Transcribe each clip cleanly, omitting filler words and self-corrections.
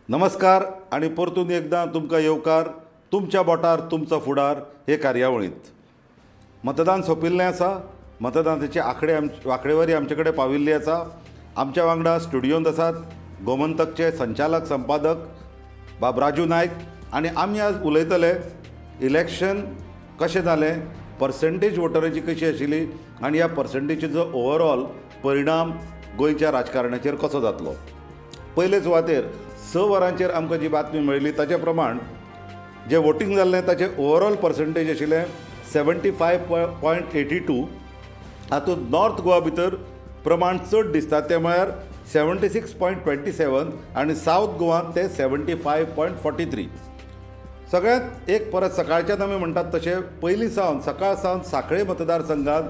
नमस्कार आनी परतून एकदां तुमकां येवकार तुमच्या बोटार तुमचो फुडार हे कार्यावळींत. मतदान सोंपिल्लें आसा. मतदानाचे आंकडे आंकडेवारी आमचे कडेन पाविल्ली आसा. आमच्या वांगडा स्टुडियोंत आसात गोमंतकचे संचालक संपादक बाब राजू नायक आनी आमी आज उलयतले इलेक्शन कशें जालें, पर्संटेज वोटराची कशी आशिल्ली आनी ह्या पर्संटेजीचो ओवरऑल परिणाम गोंयच्या राजकारणाचेर कसो जातलो. पयले सुवातेर 6 वरांचेर आमकां जी बातमी मेळ्ळी ताचे प्रमाण जें वोटींग जाल्लें ताचें ओवरऑल पर्संटेज आशिल्लें 75.82. हातूंत नॉर्थ गोवा भितर प्रमाण चड दिसता तें म्हळ्यार 76.27 आनी सावथ गोवान तें 75.43. सगळ्यांत एक परत सकाळच्यान आमी म्हणटात तशें पयलीं सावन सकाळ सावन सांखळे मतदारसंघात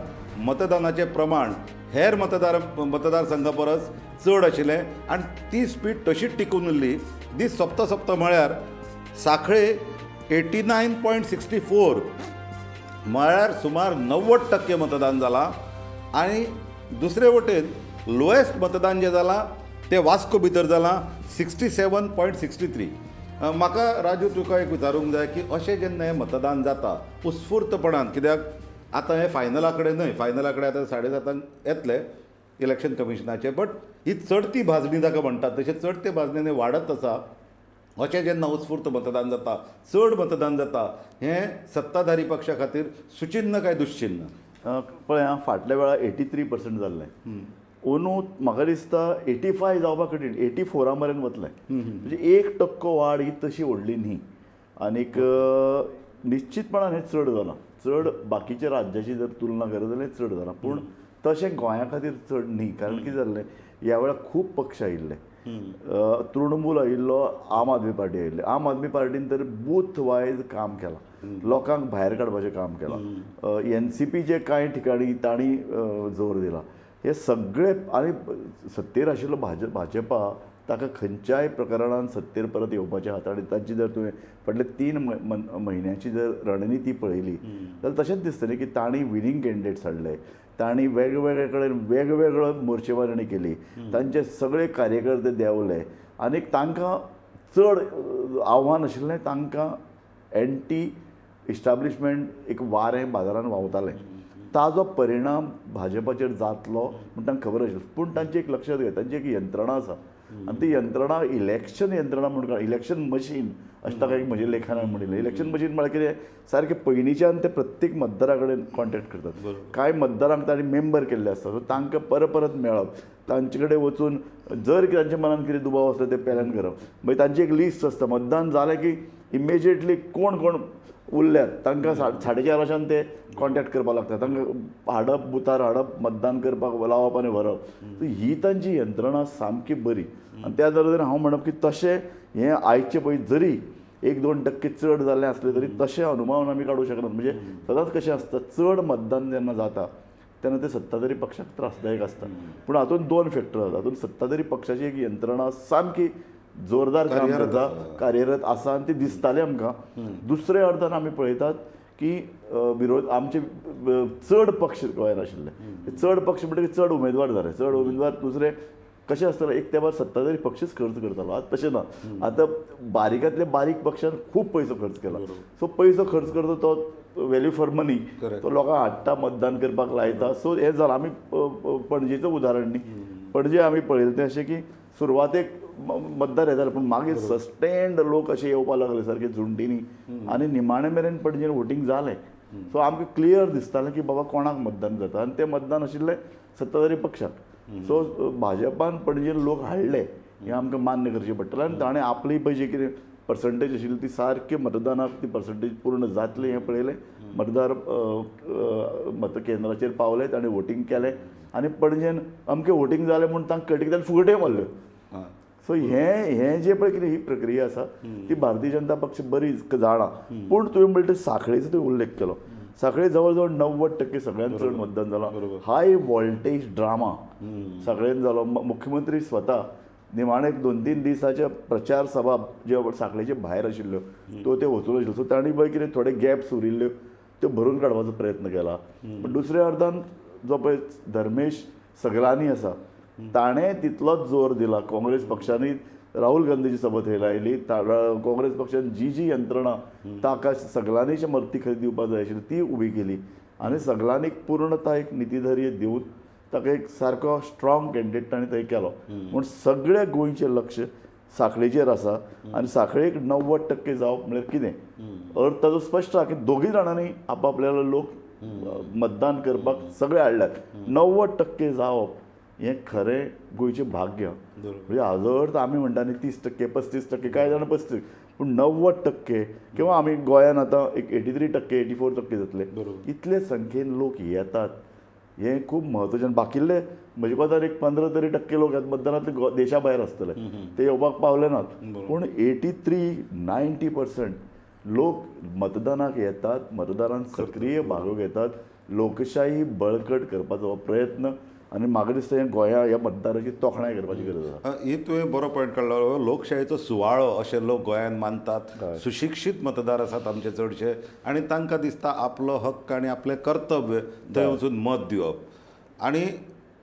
मतदानाचें प्रमाण हेर मतदारसंघा परस चड आशिल्लें आनी ती स्पीड तशीच टिकून उरली. दीस सोंपता सोंपता म्हळ्यार सांखळे 89.64 म्हळ्यार सुमार 90% मतदान जालां आनी दुसरे वटेन लोएस्ट मतदान जें जालां तें वास्को भितर जालां 67.63. म्हाका राजू तुका एक विचारूंक जाय की अशें जेन्ना हें मतदान जाता उत्स्फूर्तपणान, कित्याक आतां हे फायनल आंकडे न्हय, फायनल आंकडे आतां 7:30 येतले इलेक्शन कमिशनाचे, बट ही चडती भाजणी जाका म्हणटात तशें चडते भाजणींनी वाडत आसा. अशें जेन्ना उत्स्फूर्त मतदान जाता, चड मतदान जाता, हें सत्ताधारी पक्षा खातीर सुचिन्न काय दुश्चिन्न? पळय आं, फाटल्या वेळार 83% जाल्लें, अंदू म्हाका दिसता 85 जावपाक कठीण, 84 मेरेन वतलें. म्हणजे 1% वाड ही तशी व्हडली न्ही आनीक निश्चितपणान हें चड जालां. चड बाकीच्या राज्याची जर तुलना करत जाल्यार चड जालां, पूण तशें गोंया खातीर चड न्ही. कारण कितें जाल्लें, ह्या वेळार खूब पक्ष आयिल्ले, तृणमूल आयिल्लो, आम आदमी पार्टी आयिल्ली. आम आदमी पार्टीन तर बूथ वायज काम केलां, लोकांक भायर काडपाचें काम केलां. एनसीपीचे कांय ठिकाणी तांणी जोर दिला. हे सगळे आनी सत्तेर आशिल्लो भाजपा ताका खंयच्याय प्रकरणान सत्तेर परत येवपाचें आहा. आनी तांची जर तुवें फाटले 3 म्हयन्याची जर रणनिती पळयली जाल्यार तशेंच दिसतलें की तांणी विनींग कॅन्डिडेट्स हाडले, तांणी वेगवेगळे कडेन वेगवेगळो मोर्चेबांधणी केली, तांचे सगळे कार्यकर्ते देंवले आनी तांकां चड आव्हान आशिल्लें, तांकां एंटी इस्टाब्लिशमेंट एक वारें बाजारान व्हांवतालें, ताजो परिणाम भाजपाचेर जातलो म्हूण तांकां खबर आशिल्ली. पूण तांची एक लक्षात घे, तांची एक यंत्रणा आसा आनी ती यंत्रणा इलेक्शन यंत्रणा म्हूण, इलेक्शन मशीन अशें ताका एक म्हज्या लेखान हांवें म्हणिल्लें. इलेक्शन मशीन म्हळ्यार कितें, सारकें पयलींच्यान ते प्रत्येक मतदारा कडेन कॉन्टेक्ट करतात. कांय मतदारांक तांणी मेंबर केल्ले आसता, सो तांकां परत परत मेळप, तांचे कडेन वचून जर तांच्या मनान कितें दुबाव आसलो ते पेल्यान करप. मागीर तांची एक लिस्ट आसता, मतदान जालें की इमिजिएटली कोण कोण उरल्यात तांकां 4:30 ते कॉन्टेक्ट करपाक लागता, तांकां हाडप, बुथार हाडप, मतदान करपाक लावप आनी व्हरप. सो ही तांची यंत्रणा सामकी बरी आनी त्या नदरेन हांव म्हणप की तशें हें आयचे पळय जरी 1-2% चड जाल्लें आसलें तरी तशें अनुमान आमी काडूं शकनात. म्हणजे सदांच कशें आसता, चड मतदान जेन्ना जाता तेन्ना तें सत्ताधारी पक्षाक त्रासदायक आसता. पूण हातूंत 2 फॅक्टर आसा. हातूंत सत्ताधारी पक्षाची एक यंत्रणा सामकी जोरदार काम करता, कार्यरत आसा आनी ती दिसताली आमकां. दुसऱ्या अर्थान आमी पळयतात की विरोध आमचे चड पक्ष गोंयांत आशिल्ले, चड पक्ष म्हणटकीर चड उमेदवार जाले, चड उमेदवार दुसरे कशें आसतलें, एक तेंपार सत्ताधारी पक्षच खर्च करतालो, आतां तशें ना. आतां बारीकांतल्या बारीक पक्षान खूब पयसो खर्च केला. सो पयसो खर्च करता तो वेल्यू फॉर मनी, तो लोकांक हाडटा, मतदान करपाक लायता. सो हें जालां. आमी पणजेचें उदाहरण न्ही, पणजे आमी पळयलें तें अशें की सुरवातेक मतदार येताले, पूण मागीर सस्टेन्ड लोक अशे येवपाक लागले सारके झुंडीनी आनी निमाणे मेरेन पणजेन वोटींग जालें. सो आमकां क्लियर दिसतालें की बाबा कोणाक मतदान जाता आनी तें मतदान आशिल्लें सत्ताधारी पक्षाक. सो भाजपान पणजेन लोक हाडले हें आमकां मान्य करचें पडटलें आनी ताणें आपली पळय जी कितें पर्संटेज आशिल्ली ती सारकी मतदानाक ती पर्संटेज पूर्ण जातली हें पळयलें. मतदार मतकेंद्राचेर पावले, ताणें वोटींग केलें आनी पणजेन अमकें वोटींग जालें म्हूण तांकां कळटा की ताणें फुगट्यो मारल्यो. सो हें जें पळय कितें ही प्रक्रिया आसा ती भारतीय जनता पक्ष बरी जाणा. पूण तुवें म्हणटा तें सांखळेचो तुवें उल्लेख केलो, सांखळे जवळ जवळ 90% सगळ्यांत चड मतदान जालां. हाय वॉल्टेज ड्रामा सांखळेन जालो. मुख्यमंत्री स्वता निमाणे 2-3 दिसाच्या प्रचार सभा ज्यो सांखळेचे भायर आशिल्ल्यो त्यो ते वचून आशिल्ल्यो. सो तांणी पळय कितें थोडे गॅप्स उरिल्ल्यो त्यो भरून काडपाचो प्रयत्न केला. पूण दुसऱ्या अर्थान जो पळय धर्मेश सगळ्यांनी आसा ताणें तितलोच जोर दिला. काँग्रेस पक्षांनी राहुल गांधीची सभा थंय लायली. काँग्रेस पक्षान जी जी यंत्रणा ताका सगळ्यांनी मर्ती खंय दिवपाक जाय आशिल्ली ती उबी केली आनी सगळ्यांनी पूर्णता एक नितीधैर्य दिवन ताका एक सारको स्ट्रॉंग कॅन्डिडेट ताणें थंय केलो. म्हूण सगळ्या गोंयचें लक्ष सांखळेचेर आसा आनी सांखळेक 90% जावप म्हळ्यार कितें अर्थ ताजो स्पश्ट आसा की दोगूय जाणांनी आपापल्यालो लोक मतदान करपाक सगळे हाडल्यात. 90% जावप हें खरें गोंयचें भाग्य. म्हणजे हाजो अर्थ आमी म्हणटा न्ही 30% 35% कांय जाणां 35, पूण 90% किंवा आमी गोंयान आतां एक 83% 84% जातले, इतले संख्येन लोक येतात हें खूब म्हत्वाचें. आनी बाकिल्ले म्हजे कोतान एक 15 तरी टक्के लोक मतदानांतले देशा भायर आसतले, ते येवपाक पावले नात, पूण 83-90% लोक मतदानाक येतात, मतदारान सक्रीय भाग घेतात, लोकशाही बळकट करपाचो हो प्रयत्न आनी म्हाका दिसता हें गोंया ह्या मतदाराची तोखणाय करपाची गरज आसा. ही तुवें बरो पॉयंट काडलो. लोकशायेचो सुवाळो अशें लोक गोंयांत मानतात. सुशिक्षीत मतदार आसात आमचे चडशे आनी तांकां दिसता आपलो हक्क आनी आपलें कर्तव्य थंय वचून मत दिवप. आनी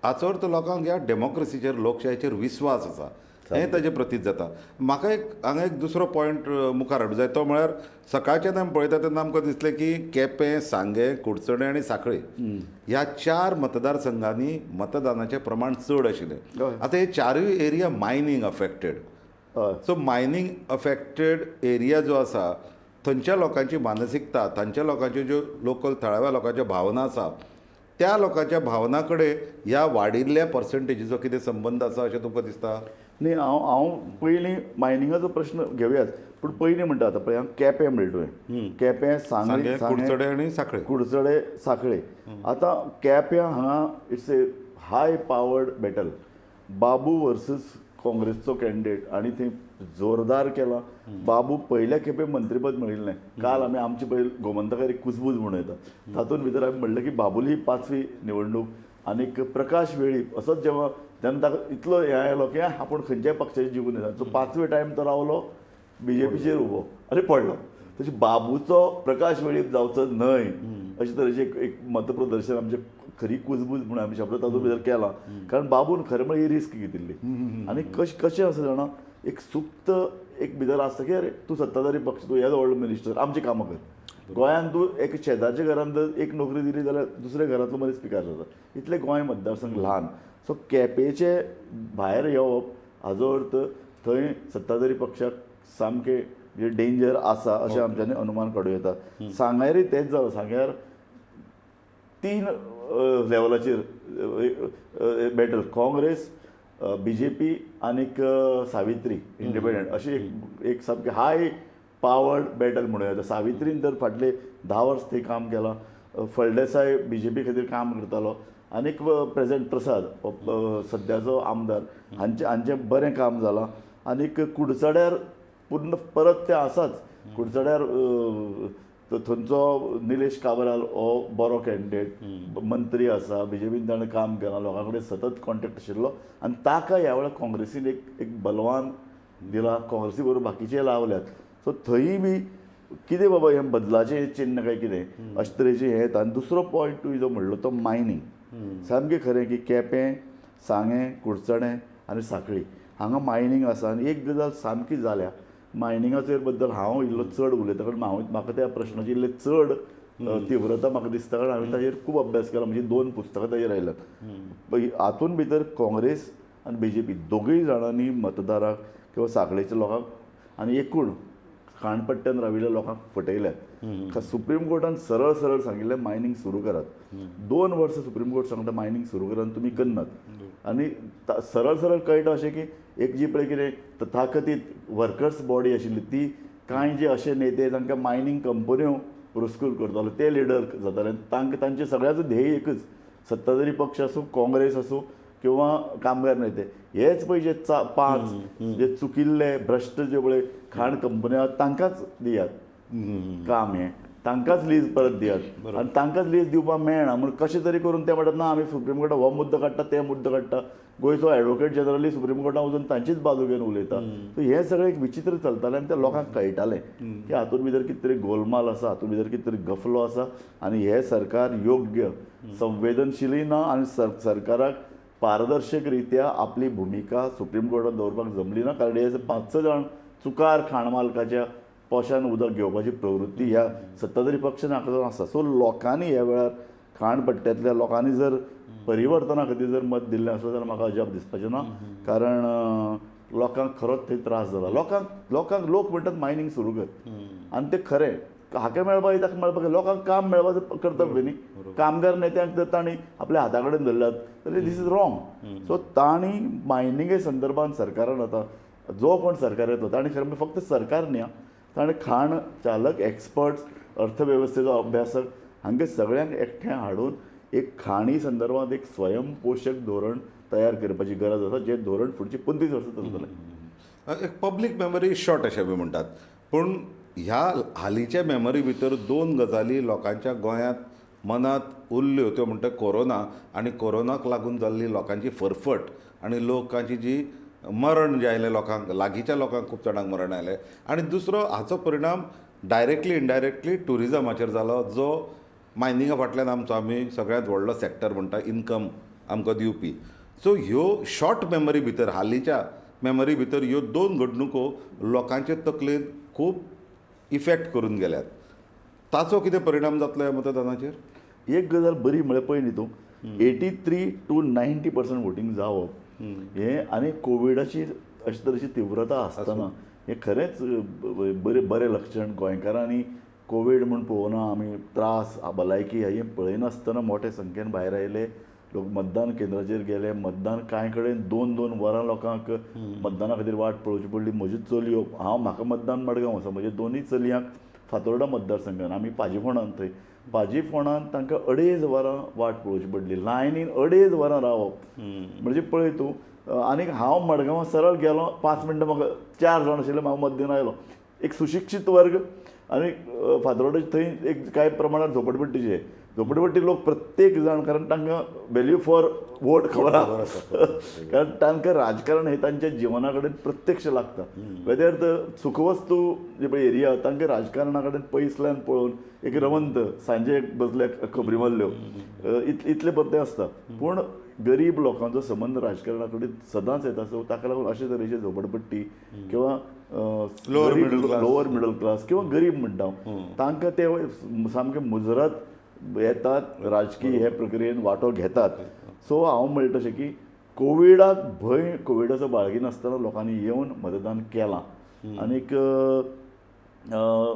हाचो अर्थ लोकांक ह्या डेमोक्रेसीचेर, लोकशायेचेर विस्वास आसा, हें ताजें प्रतीत जाता. म्हाका एक हांगा एक दुसरो पॉयंट मुखार हाडूं जाय, तो म्हळ्यार सकाळच्यान आमी पळयता तेन्ना आमकां दिसलें की केपें, सांगें, कुडचडें आनी सांखळी ह्या 4 मतदारसंघांनी मतदानाचें प्रमाण चड आशिल्लें. आतां हे 4ूय area mining affected. So mining affected area जो आसा थंयच्या लोकांची मानसिकता, थंयच्या लोकांच्यो ज्यो लोकल थळाव्या लोकांच्यो भावना आसा त्या लोकांच्या भावना कडेन ह्या वाडिल्ल्या पर्संटेजीचो कितें संबंद आसा अशें तुमकां दिसता? न्ही, हांव पयलीं मायनिंगाचो प्रश्न घेवयाच, पूण पयलीं म्हणटा आतां पळय हांव केपें म्हणलें तुवें, केपें, सांगें, कुडचडें आनी सांखळे, कुडचडें, सांखळे. आतां केप्यां हांगा it's a high powered battle, Babu versus काँग्रेसचो कॅन्डिडेट आनी थंय जोरदार केला. बाबू पयल्या खेपे मंत्रीपद मेळिल्लें. काल आमी आमचे पयर गोमंतकार एक कुजबूज म्हणून येता, तातूंत भितर आमी म्हणलें की बाबूली 5वी निवडणूक आनीक प्रकाश वेळीप असोच जेव्हा तेन्ना ताका इतलो हें आयलो की आपूण खंयच्याय पक्षाचेर जिखून येता. सो 5वे टायम तो रावलो बीजेपीचेर उबो आनी पडलो. तशें बाबूचो प्रकाश वेळीप जावचो न्हय अशे तरेचें एक मतप्रदर्शन आमचें खरी कुजबूज म्हणून आमी शब्द तातूंत भितर केला, कारण बाबून खरें म्हळ्यार ही रिस्क घेतिल्ली. आनी कशें आसा जाणा, एक सुप्त एक भितर आसता की अरे तूं सत्ताधारी पक्ष, तूं येदो व्हडलो मिनिस्टर, आमचीं कामां कर. गोंयांत तूं एक शेजारच्या घरांत जर एक नोकरी दिली जाल्यार दुसऱ्या घरांतलो मनीस पिकार जाता. इतले गोंय मतदारसंघ ल्हान. सो केपेंचे भायर येवप हाजो अर्थ थंय सत्ताधारी पक्षाक सामकें म्हणजे डेंजर आसा अशें आमच्यांनी अनुमान काडूं येता. सांग्यारय तेंच जालां. सांग्यार 3 लेवलाचेर बॅटल, काँग्रेस, बीजेपी आनीक सावित्री इंडिपेंडंट अशी एक सामकी हाय पावर्ड बॅटल म्हणूं येता. सावित्रीन तर फाटले 10 वर्स थंय काम केलां. फळदेसाय बीजेपी खातीर काम करतालो आनीक प्रेजेंट प्रसाद सद्याचो आमदार हांचें बरें काम जालां. आनीक कुडचड्यार पूर्ण परत ते आसाच. कुडचड्यार थंयचो निलेश काब्राल हो बरो कॅन्डिडेट, मंत्री आसा, बीजेपीन ताणें काम केलां, लोकां कडेन सतत कॉन्टेक्ट आशिल्लो आनी ताका ह्या वेळार काँग्रेसीन एक बलवान दिला, काँग्रेसी बरोबर बाकीचे लावल्यात. सो थंय बी कितें बाबा हें बदलाचें चिन्न काय कितें अशे तरेचें हें येता. आनी दुसरो पॉयंट तुवें जो म्हणलो तो मायनींग. सामकें खरें की केपें, सांगें, कुडचडें आनी सांखळी हांगा मायनींग आसा. आनी एक गजाल सामकी जाल्या मायनिंगाचेर बद्दल हांव इल्लो चड उलयता, कारण हांव म्हाका त्या प्रश्नाची इल्ली चड तिव्रता म्हाका दिसता, कारण हांवें ताजेर खूब अभ्यास केला, म्हणजे 2 पुस्तकां ताजेर आयल्यात. हातूंत भितर काँग्रेस आनी बीजेपी दोगूय जाणांनी मतदाराक किंवा सांखळेच्या लोकांक आनी एकूण खाणपट्ट्यान राविल्ल्या लोकांक फटयल्यात. सुप्रीम कोर्टान सरळ सरळ सांगिल्लें मायनींग सुरू करात. 2 वर्सां सुप्रीम कोर्ट सांगता मायनींग सुरू करात, तुमी करनात. आनी सरळ सरळ कळटा अशें की एक जी पळय कितें तथाकथीत वर्कर्स बॉडी आशिल्ली ती कांय जे अशे नेते तांकां मायनींग कंपन्यो पुरस्कृत करतालो ते लिडर जाताले. तांकां तांचे सगळ्याचो ध्येय एकच, सत्ताधारी पक्ष आसूं, काँग्रेस आसूं किंवा कामगार नेते, हेच पळय जे 5 जे चुकिल्ले भ्रश्ट जे पळय खाण कंपन्यो आहात तांकांच दियात काम, हें तांकांच लीज परत दियात. आनी तांकांच लीज दिवपाक मेळना म्हूण कशें तरी करून ते म्हणटात ना आमी सुप्रीम कोर्टात हो मुद्दो काडटा, ते मुद्दो काडटा. गोंयचो एडवोकेट जनरली सुप्रीम कोर्टात वचून तांचीच बाजू घेवन उलयता. सो हें सगळें एक विचित्र चलतालें आनी त्या लोकांक कळटालें की हातूंत भितर कितें तरी गोलमाल आसा, हातूंत भितर कितें तरी गफलो आसा आनी हें सरकार योग्य संवेदनशीलय ना आनी सरकाराक पारदर्शक रित्या आपली भुमिका सुप्रीम कोर्टात दवरपाक जमली ना, कारण हे 5-6 जाण चुकार खाण मालकाच्या पोशान उदक घेवपाची प्रवृत्ती ह्या सत्ताधारी पक्ष नाका आसा. सो लोकांनी ह्या वेळार खाणपट्ट्यांतल्या लोकांनी जर परिवर्तना खातीर जर मत दिल्लें आसलें जाल्यार म्हाका अजाप दिसपाचें ना, कारण लोकांक खरोच थंय त्रास जाला. लोकांक लोक म्हणटात मायनींग सुरू कर, आनी तें खरें, हाका मेळपाक ताका मेळपाक, लोकांक काम मेळपाचें कर्तव्य न्ही. कामगार नेत्यांक जर तांणी आपल्या हाता कडेन धरल्यात जाल्यार दीस is wrong. सो तांणी मायनिंगे संदर्भात सरकारान आतां जो कोण सरकार येतलो ताणें खरें म्हणल्यार फक्त सरकार न्ही, ताणें खाण चालक, एक्सपर्ट्स, अर्थवेवस्थेचो अभ्यासक हांकां सगळ्यांक एकठांय हाडून एक खाणी संदर्भात एक स्वयंपोशक धोरण तयार करपाची गरज आसा, जें धोरण फुडची 25 वर्सां चलतलें. एक पब्लीक मेमरी शॉर्ट अशें बी म्हणटात, पूण ह्या हालींच्या मेमरी भितर 2 गजाली लोकांच्या गोंयांत मनांत उरल्यो, त्यो म्हणटा कोरोना आनी कोरोनाक लागून जाल्ली लोकांची फरफट आनी लोकांची जी मरण जें आयलें लोकांक, लागींच्या लोकांक खूब जाणांक मरण आयलें. आनी दुसरो हाचो परिणाम डायरेक्टली इनडायरेक्टली ट्युरिजमाचेर जालो, जो मायनिंगा फाटल्यान आमचो आमी सगळ्यांत व्हडलो सॅक्टर म्हणटा, इन्कम आमकां दिवपी. सो ह्यो शॉर्ट मेमरी भितर, हालींच्या मेमरी भितर ह्यो 2 घडणुको लोकांचे तकलेन खूब इफेक्ट करून गेल्यात. ताचो कितें परिणाम जातलो ह्या मतदानाचेर? एक गजाल बरी म्हळ्यार पळय न्ही तूं, 83 to 90% voting जावप हें, आनी कोविडाची अशे तरेची तिव्रता आसतना हें खरेंच बरें बरें लक्षण. गोंयकारांनी कोवीड म्हूण पळोवना, आमी त्रास भलायकी हें पळयनासतना मोठे संख्येन भायर आयले लोक, मतदान केंद्राचेर गेले. मतदान कांय कडेन 2-2 वरां लोकांक मतदाना खातीर वाट पळोवची पडली. म्हज्यो चलयो, हांव म्हाका मतदान मडगांव आसा, म्हज्या दोनूय चलयांक फातोर्डा मतदारसंघान, आमी पाजीफोंडान, थंय पाजीफोंडान तांकां 2.5 वरां वाट पळोवची पडली, लायनीन 2.5 वरां रावप म्हणजे पळय तूं. आनीक हांव मडगांवां सरळ गेलो, 5 मिनटां म्हाका 4 जाण आशिल्ले, म्हाका मत दिवन आयलो. एक सुशिक्षीत वर्ग आनी फातोर्डा थंय एक कांय प्रमाणात झोपडपट्टीचे, झोपडपट्टी लोक प्रत्येक जाण, कारण तांकां व्हॅल्यू फॉर वोट खबर आसा, कारण तांकां राजकारण हें तांच्या जिवना कडेन प्रत्यक्ष लागता. वेदर the सुखवस्तू जे पळय एरिया, तांकां राजकारणा कडेन पयसल्यान पळोवन एक रवंत सांजे बसले खबरी मारल्यो इतलें परतें आसता. पूण गरीब लोकांचो संबंद राजकारणा कडेन सदांच येता. सो ताका लागून अशे तरेचे झोपडपट्टी किंवा लोअर मिडल क्लास किंवा गरीब म्हणटा तांकां ते सामके मुजरत येतात, राजकीय हे प्रक्रियेन वांटो घेतात. सो हांव म्हणटा तशें की कोविडाक भंय, कोविडाचो बाळगिनासतना लोकांनी येवन मतदान केलां. आनीक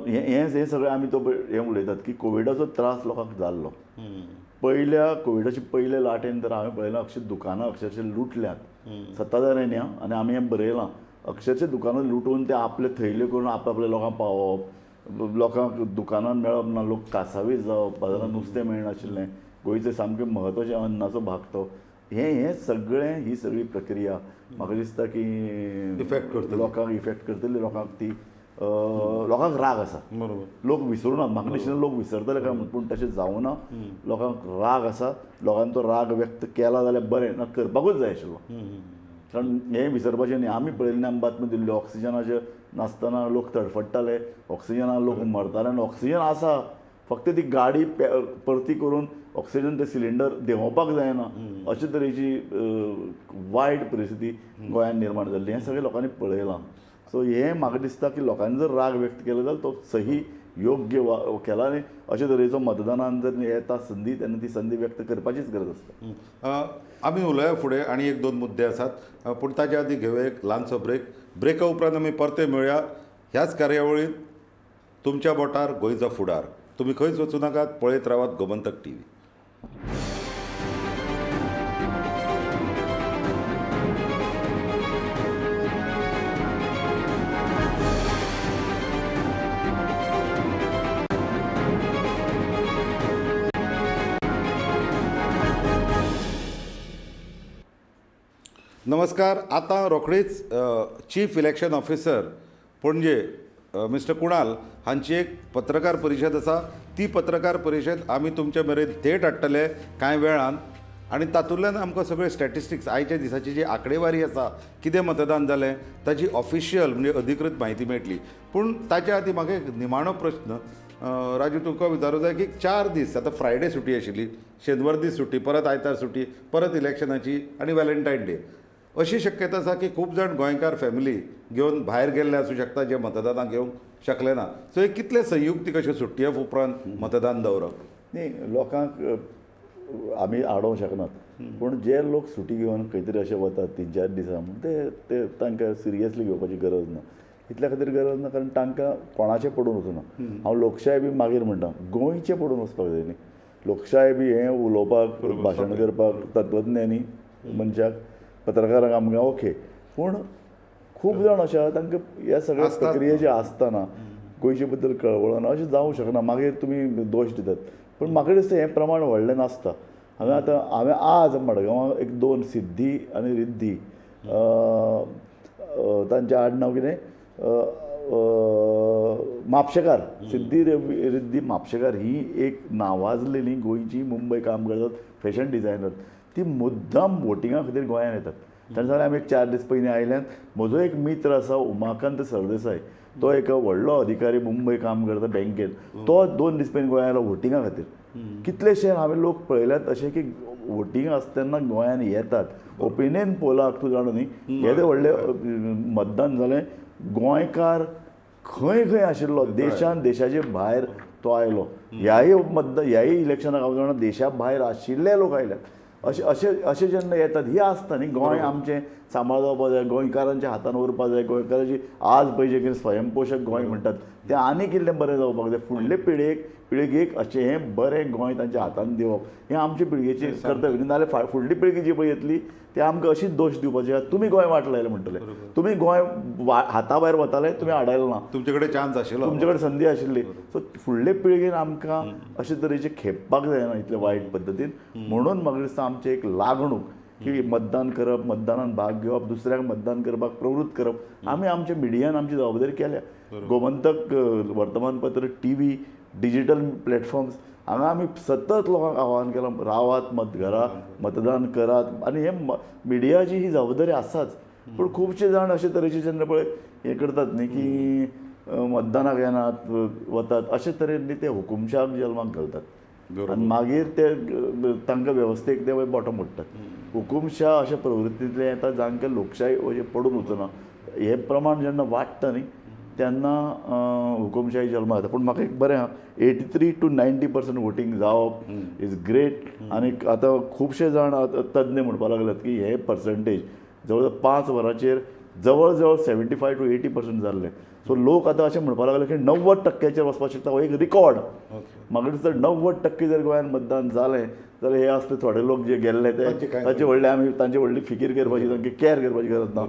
हें हें सगळें आमी तो हें उलयतात की कोविडाचो त्रास लोकांक जाल्लो. पयल्या कोविडाचे पयले लाटेन तर हांवें पळयलां अक्षर दुकानां अक्षरशः लुटल्यात सत्ताधाऱ्यांनी, आनी आमी हें बरयलां, अक्षरशः दुकानां लुटून ते आपले थैल्यो करून आपल्या लोकांक पावोवप, लोकांक दुकानान मेळप ना, लोक कासावीस जावप, बाजारांत नुस्तें मेळनाशिल्लें, गोंयचें सामकें म्हत्वाचें अन्नाचो भाग तो. हें हें सगळें ही सगळी प्रक्रिया म्हाका दिसता की इफेक्ट करतली, लोकांक इफेक्ट करतली, लोकांक ती लोकांक राग आसा, बरोबर, लोक विसरूना, म्हाका दिसना लोक विसरतले काय म्हूण, पूण तशें जावना. लोकांक राग आसा, लोकांचो राग व्यक्त केला जाल्यार बरें, ना करपाकूच जाय आशिल्लो, कारण हें विसरपाचें न्ही. आमी पळयल्लें, आमी बातमी दिल्ल्यो, ऑक्सिजनाचे नासतना लोक तडफडटाले, ऑक्सिजना लोक मरताले, आनी ऑक्सिजन आसा, फक्त ती गाडी परती करून ऑक्सिजन ते सिलिंडर देंवोवपाक जायना, अशे तरेची वायट परिस्थिती गोंयांत निर्माण जाल्ली. हें सगळें लोकांनी पळयलां. सो हें म्हाका दिसता की लोकांनी जर राग व्यक्त केलो जाल्यार तो सही योग्य केला, आनी अशे तरेचो मतदानान जर येता संदी तेन्ना ती संदी व्यक्त करपाचीच गरज आसता. आमी उलोवया फुडें आनी 1-2 मुद्दे आसात, पूण ताच्या आदी घेवया एक ल्हानसो ब्रेक. ब्रेका उपरांत आमी परते मेळया ह्याच कार्यावळींत तुमच्या बोटार गोंयचो फुडार. तुमी खंयच वचूं नाकात, पळयत रावात गोमंतक टीव्ही. नमस्कार. आतां रोखडीच chief election officer Panaji mister Kunal हांची एक पत्रकार परिशद आसा. ती पत्रकार परिशद आमी तुमचे मेरेन थेट हाडटले कांय वेळान, आनी तातूंतल्यान आमकां सगळे स्टॅटिस्टिक्स, आयच्या दिसाची जी आंकडेवारी आसा, कितें मतदान जालें ताची ऑफिशियल म्हणजे अधिकृत म्हायती मेळटली. पूण ताच्या आदीं म्हाका एक निमाणो प्रस्न, राजू, तुका विचारूं जाय की 4 दीस आतां फ्रायडे सुटी आशिल्ली, शेनवार दीस सुटी, परत आयतार सुटी, परत इलेक्शनाची आनी व्हॅलेंटायन डे, अशी शक्यता आसा की खूब जाण गोंयकार फॅमिली घेवन भायर गेल्ले आसूं शकता जे मतदानाक येवंक शकले ना. सो हे कितले संयुक्तीक अश्यो सुटये उपरांत मतदान दवरप? न्ही, लोकांक आमी आडोवंक शकनात, पूण जे लोक सुटी घेवन खंय तरी अशे वतात 3-4 दिसां म्हूण ते तांकां सिरियसली घेवपाची गरज ना. इतल्या खातीर गरज ना कारण तांकां कोणाचें पडून वचूना. हांव लोकशाय बी मागीर म्हणटा, गोंयचें पडून वचपाक जाय न्ही. लोकशाय बी हें उलोवपाक, भाशण करपाक तत्वज्ञानी मनशाक, पत्रकारांक आमकां ओके, पूण खूब जाण अशें आहा तांकां ह्या सगळ्या प्रक्रियेचें आसतना गोंयचे बद्दल कळवळना, अशें जावंक शकना. मागीर तुमी दोश दितात, पूण म्हाका दिसता हें प्रमाण व्हडलें नासता. हांवें आतां हांवें आज मडगांवां एक 2 सिद्धी आनी रिद्धी तांचें आडनांव कितें म्हापशेकार, सिद्धी रिद्धी म्हापशेकार ही एक नावाजलेली गोंयची, मुंबय काम करतात, फॅशन डिझायनर, ती मुद्दाम वोटिंगा खातीर गोंयांत येतात. ताणें सांगलें आमी एक 4 दीस पयलीं आयल्यान. म्हजो एक मित्र आसा उमाकांत सरदेसाय, तो एक व्हडलो अधिकारी, मुंबय काम करता बँकेत, तो 2 दीस पयलीं गोंयांत आयलो वोटिंगा खातीर. कितलेशे हांवें लोक पळयल्यात अशें की वोटिंग आसता तेन्ना गोंयांत येतात. ओपिनियन पोलाक तूं जाणा न्ही, येदें व्हडलें मतदान जालें, गोंयकार खंय खंय आशिल्लो देशान, देशाचे भायर तो आयलो. ह्याय मतदान, ह्याय इलेक्शनाक हांव जाणा देशा भायर आशिल्ले लोक आयल्यात. अशें अशें अशें जेन्ना येतात ही आसता न्ही, गोंय आमचें सांबाळ जावपा जाय, गोंयकारांच्या हातान उरपा जाय, गोंयकारांची आज पळय जे कितें स्वयंपोशक गोंय म्हणटात तें आनीक इल्लें बरें जावपाक जाय. फुडले पिळगेक अशें हें बरें गोंय तांच्या हातान दिवप हें आमचे पिळगेचें कर्तव्य. नाजाल्यार फुडली पिळगी जी पळय येतली ते आमकां अशीच दोश दिवपाची, तुमी गोंय वाट लायलें म्हणटले, तुमी गोंय हाता भायर वताले, तुमी आडायलें ना, तुमचे कडेन चान्स आशिल्लो, तुमचे कडेन संदी आशिल्ली. सो फुडले पिळगेन आमकां अशे तरेचे खेपपाक जायना इतले वायट पद्दतीन. म्हणून म्हाका दिसता आमचें एक लागणूक की मतदान करप, मतदानान भाग घेवप, दुसऱ्यांक मतदान करपाक प्रवृत्त करप, आमी आमच्या मिडियान आमची जबाबदारी केल्या. गोमंतक वर्तमानपत्र, टीव्ही, डिजिटल प्लॅटफॉर्म्स हांगा आमी सतत लोकांक आव्हान केलां, रावात मत घरा, मतदान करात. आनी हे मिडियाची ही जबाबदारी आसाच, पूण खुबशे जाण अशे तरेचे जेन्ना पळय हें करतात न्ही की मतदानाक येनात वतात, अशे तरेन न्ही ते हुकुमशाक जल्माक घालतात आनी मागीर ते तांकां वेवस्थेक ते बोटां मोडटात. हुकुमशा अशा प्रवृत्तींतले येता जांकां लोकशाय अशें पडून वचना. हें प्रमाण जेन्ना वाडटा न्ही तेन्ना हुकुमशाही जल्मा येता. पूण म्हाका एक बरें आहा, 83 to 90% voting जावप is great. आनी आतां खुबशे जाण तज्ञ म्हणपाक लागल्यात की हे पर्संटेज जवळ जवळ 5 वरांचेर जवळ जवळ 75 to 80% जाल्ले. सो लोक आतां अशें म्हणपाक लागले की 90% वचपाक शकता, हो एक रिकॉर्ड. म्हाका दिसता 90% जर गोंयांत मतदान जालें जाल्यार हे आसले थोडे लोक जे गेल्ले ते तांचे व्हडले आमी तांचे व्हडली फिकीर करपाची, तांकां कॅर करपाची गरज ना.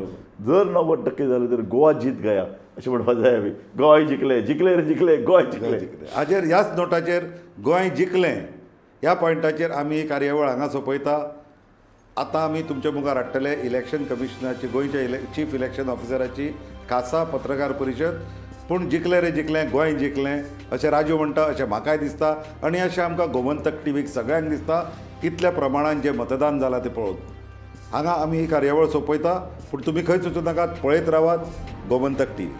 जर 90% जालें तर गोवा जीत गया अशें म्हणपाक जाय आमी. गोंय जिखलें, जिखलें रे जिखलें, गोंय जिखलें. हाजेर ह्याच नोटाचेर गोंय जिखलें ह्या पॉयंटाचेर आमी ही कार्यावळ हांगा सोंपयता. आतां आमी तुमच्या मुखार हाडटले इलेक्शन कमिशनाची, गोंयच्या चीफ इलेक्शन ऑफिसराची खासा पत्रकार परिशद. पूण जिखलें रे जिखलें, गोंय जिखलें अशें राजू म्हणटा, अशें म्हाकाय दिसता आनी अशें आमकां गोमंतक टीव्हीक सगळ्यांक दिसता. इतल्या प्रमाणान जें मतदान जालां तें पळोवन हांगा आमी ही कार्यावळ सोंपयता. पूण तुमी खंयच वचूं नाकात, पळयत रावात गोमंतक टीव्ही.